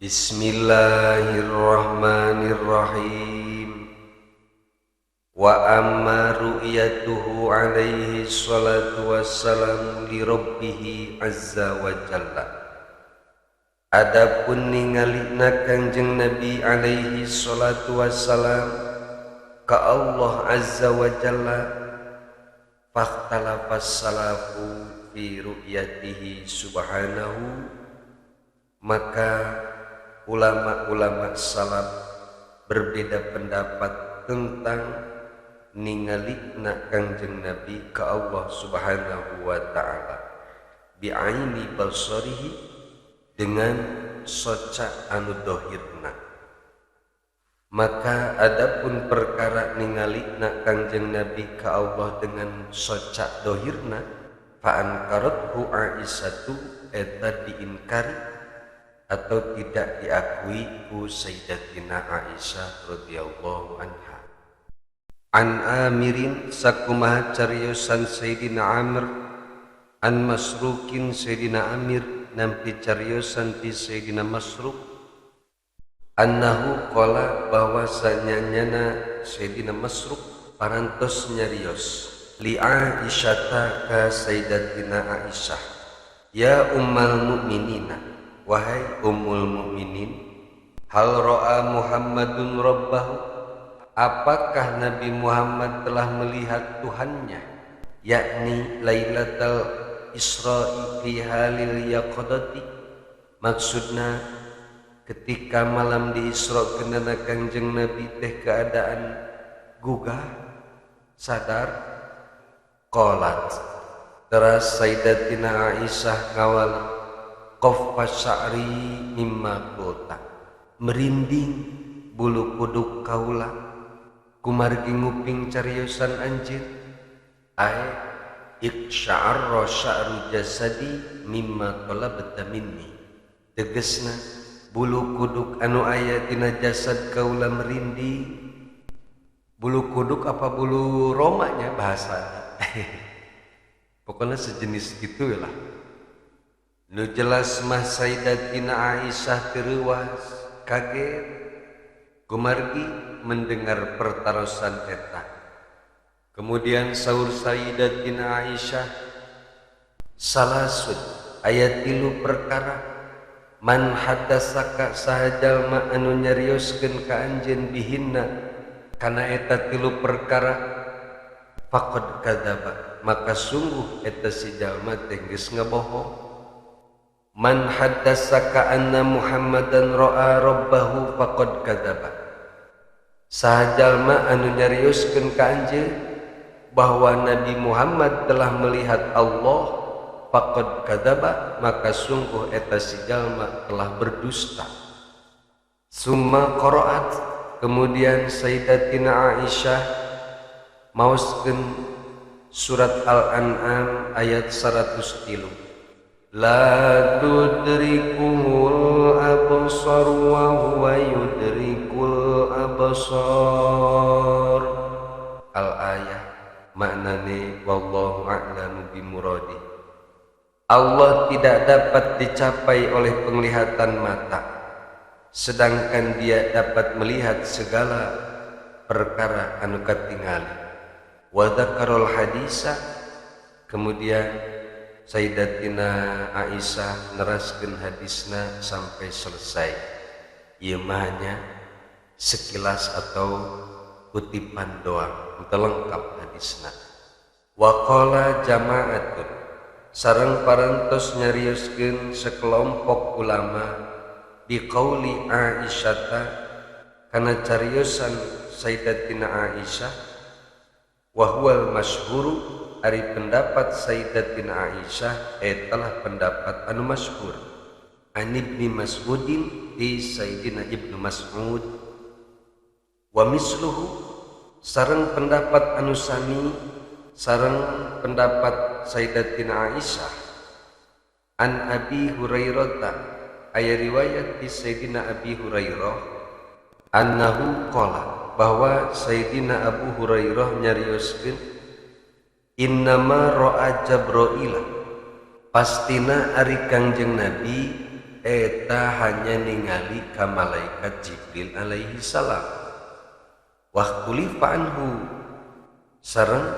Bismillahirrahmanirrahim. Wa amma ru'yatuhu alaihi salatu wassalam li rabbih azza wa jalla. Adapun ningalina Kangjeng Nabi alaihi salatu wassalam ka Allah azza wa jalla, fakhtalafas salafu fi ru'yatihi subhanahu, maka ulama-ulama salaf berbeda pendapat tentang ningalina Kangjeng Nabi ka Allah subhanahu wa ta'ala bi'aini basarihi, dengan soca anu dohirna. Maka adapun perkara ningalina Kangjeng Nabi ka Allah dengan soca dohirna, fa'ankarathu Aisyatu, eta diinkari atau tidak diakui ku Sayyidatina Aisyah radhiyallahu anha. An Amirin, sakumaha cariosan Sayyidina Amr, an Masrukin, Sayyidina Amir nampi cariosan ti Sayyidina Masruk, annahu qala, bahwasanya nyana Sayyidina Masruk parantos nyarios li Aisyata ka Sayyidatina Aisyah, ya ummal mu'minina, wahai ummul mukminin, hal ra'a Muhammadun rabbahu, apakah Nabi Muhammad telah melihat Tuhannya, yakni Lailatul Isra'i fi halil yaqadati, maksudna ketika malam di Isra kenana Kangjeng Nabi teh keadaan gugah sadar. Qalat, teras Sayyidatina Aisyah ngawal, qaffa sya'ri mimma qulta, merinding bulu kuduk kaula kumargi nguping cariosan anjeun, ai iksya'arra sya'ru jasadi mimma talabta minni, tegesna bulu kuduk anu aya dina jasad kaula merinding. Bulu kuduk apa bulu romanya bahasanya? Pokoknya sejenis gitu lah. Nu jelas mah Sayyidatina Aisyah tereuwas kaget kumargi mendengar pertarosan eta. Kemudian saur Sayyidatina Aisyah, salasun, aya tilu perkara, man hadasaka, saha jalma anu nyarioskeun ka anjeun, bihinna, kana eta tilu perkara, faqad kadzaba, maka sungguh eta si jalma teh geus ngabohong. Man haddasaka anna Muhammadan ra'a rabbahu faqad kadzaba, saha jalma anu nyarioskeun ka anjeun bahwa Nabi Muhammad telah melihat Allah, faqad kadzaba, maka sungguh eta si jalma telah berdusta. Summa qara'at, kemudian Sayyidatina Aisyah maoskeun surat Al-An'am ayat 103. La tudrikuhul absar wa huwa yudrikul absar. Al-ayah, maknane wallahu a'lamu bimuradi. Allah tidak dapat dicapai oleh penglihatan mata, sedangkan dia dapat melihat segala perkara anu katingali. Wa dzakarul hadisa, kemudian Sayyidatina Aisyah neraskeun hadisna sampai selesai. Ieu mah hanya sekilas atau kutipan doang, teu lengkap hadisna. Wa qala jama'atun, sareng parantos nyarioskeun sekelompok ulama, biqauli Aisyata, kana cariosan Sayyidatina Aisyah, wa huwal masyhuru, ari pendapat Sayyidatina Aisyah etalah pendapat anu masyhur, an Ibni Mas'udin, di Sayyidina Ibnu Mas'ud, wa misluhu, sareng pendapat anu sami sareng pendapat Sayyidatina Aisyah, an Abi Hurairah, aya riwayat di Sayyidina Abi Hurairah, annahu qala, bahwa Sayyidina Abu Hurairah nyarioskeun, innama ra'a Jabraila, pastina ari Kangjeng Nabi eta hanya ningali ka malaikat Jibril alaihi salam. Wa khulifa anhu sareng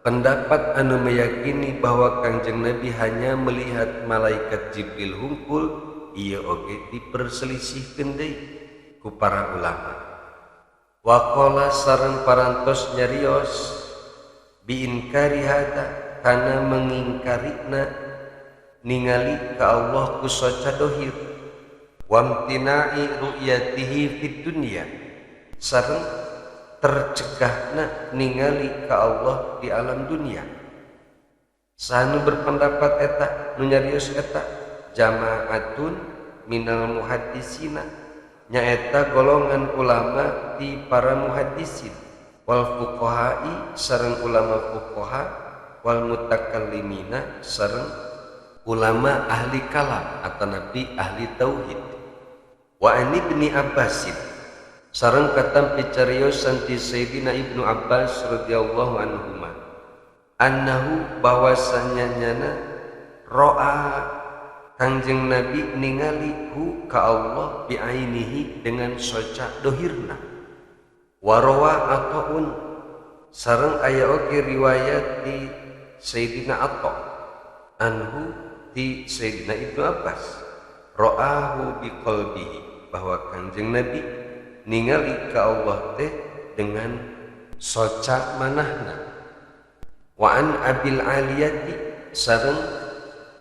pendapat anu meyakini bahwa Kangjeng Nabi hanya melihat malaikat Jibril hungkul ieu oge diperselisihkeun deui ku para ulama. Waqala sareng parantos nyarios biinkari hada kana mengingkarina ningali ka Allah ku soca dohir wamtina'i ru'yatihi fid dunya sareng tercegahna ningali ka Allah di alam dunia. Sanu berpendapat eta nu nyarios eta jama'atun minal muhaddisina nyaeta golongan ulama di para muhaddisin wal fuqaha'i sareng ulama fuqaha wal mutakallimina sareng ulama ahli kalam atau nabi ahli tauhid. Wa an Ibni Abbasin sareng katampi cariosan ti Sayyidina Ibnu Abbas radhiyallahu anhuma annahu bahwasanya nyana ro'a Kangjeng Nabi ningali hu ka Allah biainihi dengan soca dohirna. Warowa ataun sareng aya oge riwayat di Sayyidina Atha anhu di Sayyidina Ibnu Abbas ra'ahu biqalbihi bahwa Kangjeng Nabi ningali ka Allah teh dengan soca manahna. Wa an Abil Aliyati sareng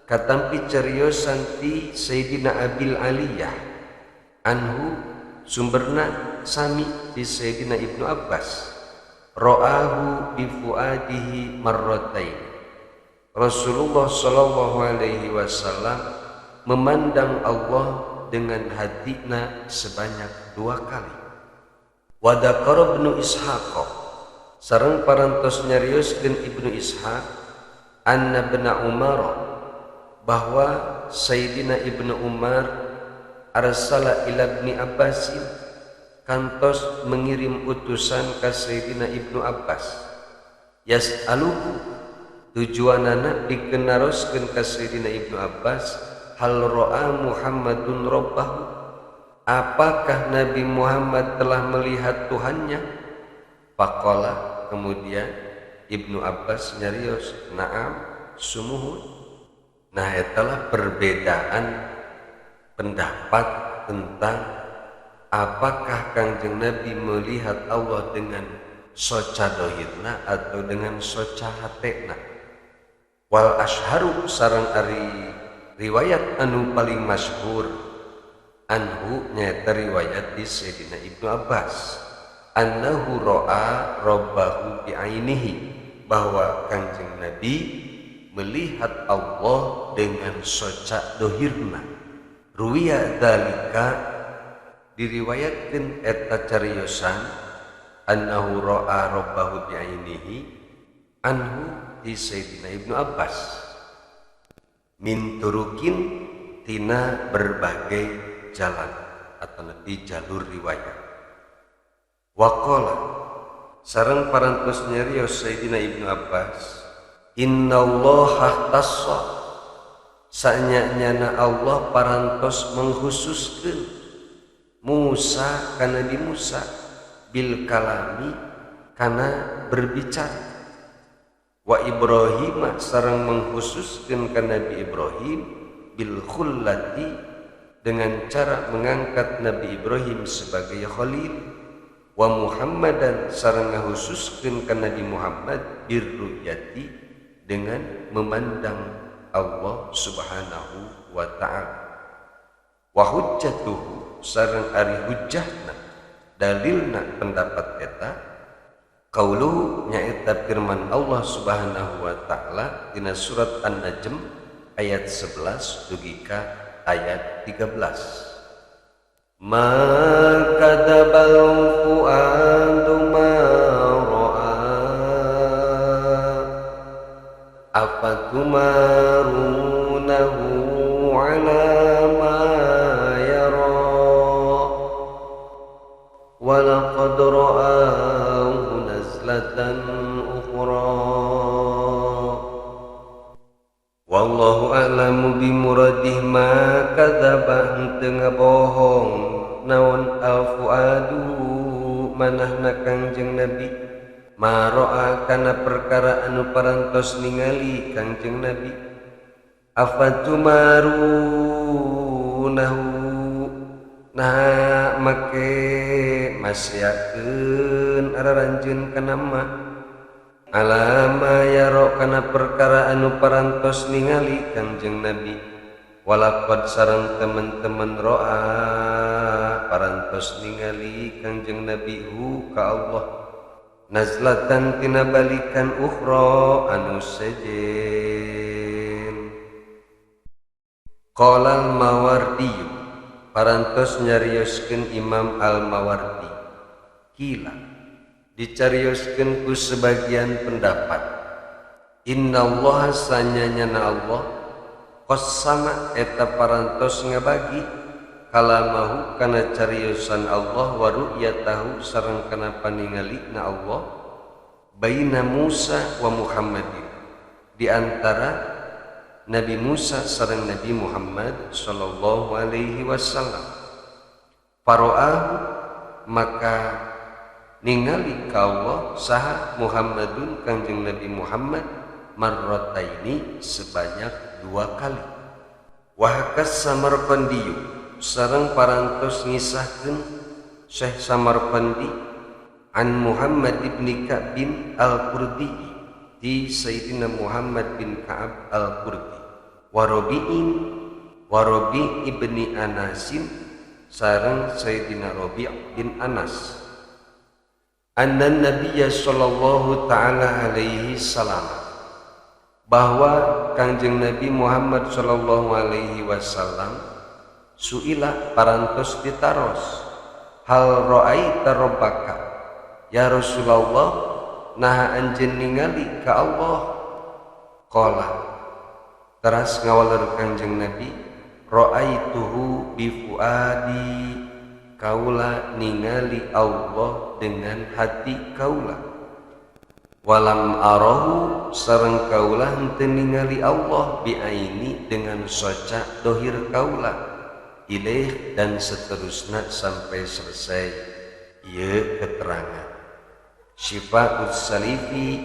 katampi cariosan ti Sayyidina Abil Aliyah anhu sumberna sami ti Sayyidina Ibnu Abbas ra'ahu bi fuadihi marratain. Rasulullah sallallahu alaihi wasallam memandang Allah dengan hatina sebanyak 2 kali. Wa dzakara Ibnu Ishaq sareng parantos nyarioskeun Ibnu Ishaq anna ibna Umar bahwa Sayyidina Ibnu Umar arsala ila Ibni Abbasin kantos mengirim utusan ka Sayyidina Ibnu Abbas yas'aluhu tujuanana dikenaroskeun ka Sayyidina Ibnu Abbas hal ra'a Muhammadun rabbahu apakah Nabi Muhammad telah melihat Tuhannya? Faqala kemudian Ibnu Abbas nyarios na'am sumuhun. Nah etalah perbedaan pendapat tentang apakah Kangjeng Nabi melihat Allah dengan soca dohirna atau dengan soca hatena. Wal asharu sareng ari riwayat anu paling masyhur anhu nyaeta riwayat di Sayyidina Ibnu Abbas annahu ra'a rabbahu bi'ainihi bahwa Kangjeng Nabi melihat Allah dengan soca dohirna. Ruwiya dzalika diriwayatkeun eta cariosan annahu ra'a rabbahu bi'ainihi anhu di Sayyidina Ibnu Abbas min turukin tina berbagai jalan atau lebih jalur riwayat. Waqala sareng parantos nyarios Sayyidina Ibnu Abbas innallaha tassa sanyana Allah parantos mengkhususkeun Musa kana Nabi Musa bil kalami kana berbicara wa Ibrahim sareng mengkhususkeun ka Nabi Ibrahim bil khullati dengan cara mengangkat Nabi Ibrahim sebagai khalil wa Muhammadan sareng ngakhususkeun ka Nabi Muhammad birruyati dengan memandang Allah Subhanahu wa ta'ala. Wa hujjatuhu sareng ari hujjahna dalilna pendapat eta qauluhu nyaeta firman Allah Subhanahu wa ta'ala dina surat An-Najm ayat 11 dugi ka ayat 13. Ma kadzabal fuadu ma ra'a afatumarunahu ala ma yara wa laqad ra'ahu nazlatan ukhra. Wallahu a'lamu bimuradih ma kadzaba henteu ngabohong naon al-fuadu manahna Kangjeng Nabi ma ra'a kana perkara anu parantos ningali Kangjeng Nabi afatumarunahu nah make masyakeun araranjeun kana ma alama yaro kana perkara anu parantos ningali Kangjeng Nabi walaqad sareng teman-teman roa parantos ningali Kangjeng Nabi hu ka Allah nazlatan tina balikan ukhra anu sejen. Qala al-Mawardi parantos nyarioskeun Imam Al-Mawardi kila dicarioskeun ku sebagian pendapat innallaha sanyanyana Allah qassama eta parantos ngabagi kalamahu kana cariosan Allah wa ru'yatahu sareng kana paningalina Allah baina Musa wa Muhammadin di antara Nabi Musa sareng Nabi Muhammad sallallahu alaihi wasallam. Faro'ahu maka ningali ka Allah saha Muhammadun Kangjeng Nabi Muhammad marrataini sebanyak 2 kali. Wahakas Samarqandiyu sareng parantos ngisahkeun Syekh Samarqandi an Muhammad ibni Ka'b bin Al-Qurdi di Sayyidina Muhammad bin Ka'ab Al-Qurdi warobi'in warobi ibni Anasin sareng Sayyidina Rabi' bin Anas anna nabiyya sallallahu ta'ala alaihi salam bahwa Kangjeng Nabi Muhammad sallallahu alaihi wasallam suila parantos ditaros hal ra'aita rabbaka ya Rasulullah naha anjeun ningali ka Allah qala teras ngawaler Kangjeng Nabi ra'aituhu bi fuadi kaula ningali Allah dengan hati kaula walam arahu sareng kaula henteu ningali Allah bi aini dengan soca dohir kaula ilaih dan seterusnya sampai selesai. Ieu keterangan Syifaus Salifi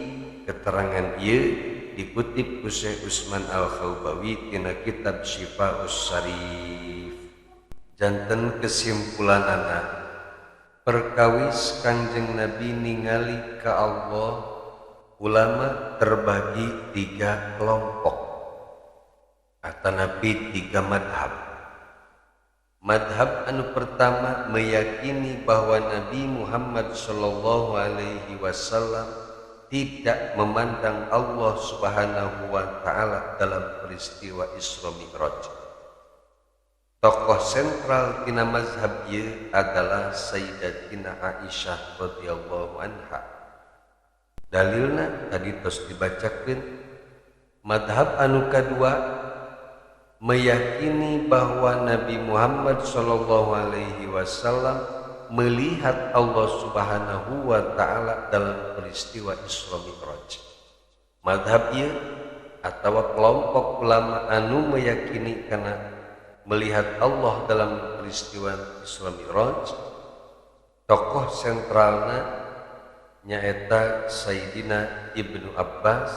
keterangan ieu dikutip ku Syekh Utsman Al-Khaubawi tina kitab Syifaus Sarif. Janten kesimpulanana perkawis Kangjeng Nabi ningali ka Allah ulama terbagi 3 kelompok atanapi 3 madhab. Madhab anu pertama meyakini bahwa Nabi Muhammad sallallahu alaihi wasallam tidak memandang Allah Subhanahu wa taala dalam peristiwa Isra Mi'raj. Tokoh sentral tina mazhab ieu adalah Sayyidatina Aisyah radhiyallahu anha. Dalilna tadi tos dibacakeun. Madhab anu kadua meyakini bahwa Nabi Muhammad sallallahu alaihi wasallam melihat Allah Subhanahu wa taala dalam peristiwa Isra Mi'raj. Madhab ieu atawa kelompok ulama anu meyakini kana melihat Allah dalam peristiwa Isra Mi'raj, tokoh sentralna nyaeta Sayyidina Ibnu Abbas,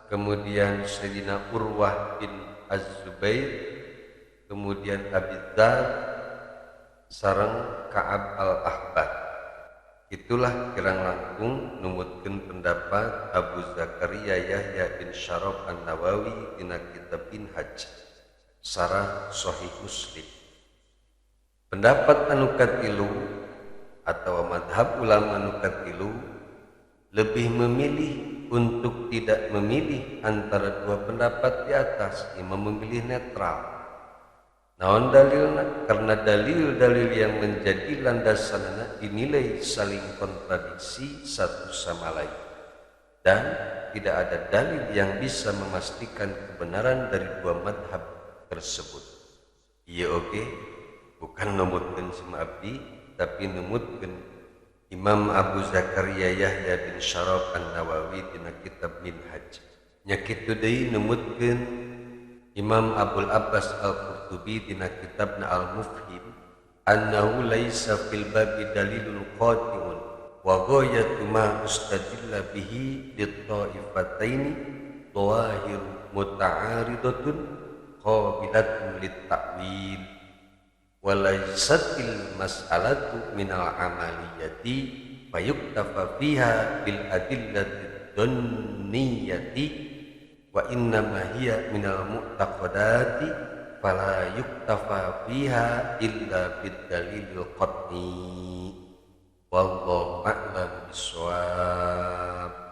kemudian Sayyidina Urwah bin Az-Zubair, kemudian Abi Dzar sareng Ka'ab Al-Ahbar. Itulah kirang langkung numutkeun pendapat Abu Zakaria Yahya bin Syaraf An-Nawawi dina kitab Minhaj Sarah Sahih Muslim. Pendapat anu katilu atau madhab ulama anu katilu lebih memilih untuk tidak memilih antara dua pendapat di atas, imam memilih netral. Naon dalilna? Karena dalil-dalil yang menjadi landasanana dinilai saling kontradiksi satu sama lain dan tidak ada dalil yang bisa memastikan kebenaran dari dua madhab tersebut. Iya oke, bukan numutkeun si abdi, tapi numutkeun Imam Abu Zakaria Yahya bin Syaraf An-Nawawi dina kitab Minhaj. Nya kitu deui numutkeun Imam Abul Abbas Al-Qurtubi dina kitabna Al-Mufhim annahu laisa fil babi dalilun qati'un wa ghayatu ma ustadilla bihi lit-ta'ifataini dhawahir muta'aridatun qabilatun lit-ta'wil wa laysatil mas'alatu minal amaliyati fayuktafa fiha bil adillati dhanniyati wa innama hiya minal mu'taqadati fala yuktafa fiha illa bid dalilil qat'i. Wallahu a'lam bissawab.